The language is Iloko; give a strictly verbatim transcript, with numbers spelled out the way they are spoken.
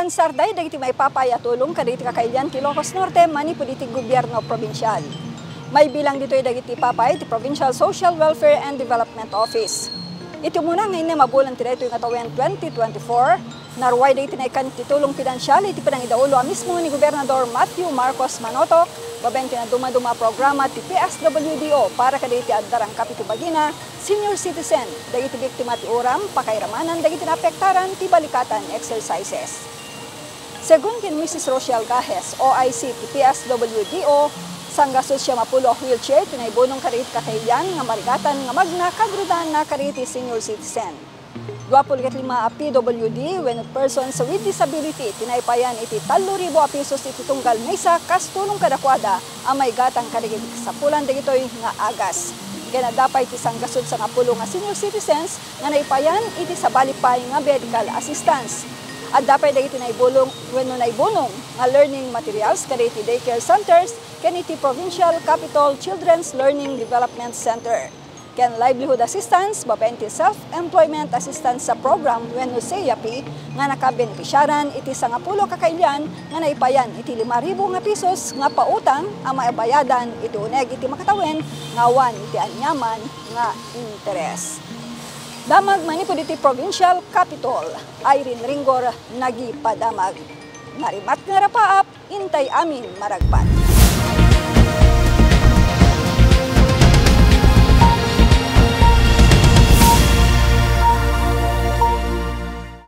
Sarday dagiti maipapay a tulong kadagiti kakailian ti Ilocos Norte manipud iti gobierno probinsial. Maibilang ditoy dagiti ipapay ti Provincial Social Welfare and Development Office. Iti umuna nga innem a bulan ti daytoy nga tawen twenty twenty-four, naruay dagiti naikkan ti tulong pinansial iti panangidaulo a mismo ni Gobernador Matthew Marcos Manotoc, babaen ti nadumaduma a programa ti P S W D O para kadagiti adda rangkap iti bagina, senior citizen, dagiti biktima ti uram, pakairamanan dagiti naapektaran ti balikatan exercises. Segun ken Missus Rochelle Gajes, O I C ti P S W D O, sanggasut siam a pulo a wheelchair ti naibunong kadagiti kakailian nga marigatan nga magna kadrudanna kadagiti senior citizen. Dua pulo ket lima a P W D wenno persons with disability ti naipayan iti tallo ribu a pesos iti tunggal maysa kas tulong kadakuada a maigatang kadagiti kasapulan dagitoy nga agas. Ken adda pay ti sanggasut sangapulo nga senior citizens nga naipayan iti sabali pay nga medical assistance. Adda pay dagiti naibulong wenno naibunong nga learning materials kadagiti daycare centers ken iti Provincial Capitol Children's Learning Development Center. Ken livelihood assistance babaen ti self-employment assistance sa program wenno SEAP nga nakabenepisiaran iti sangapulo ka kailian nga naipayan iti lima ribu nga pesos nga pautang a maibayadan iti uneg iti makatawen nga awan iti aniaman nga interes. Damag manipud iti Provincial Capitol, Irene Ringgor, nagipadamag. Narimat nga rapaap, intay amin maragpat.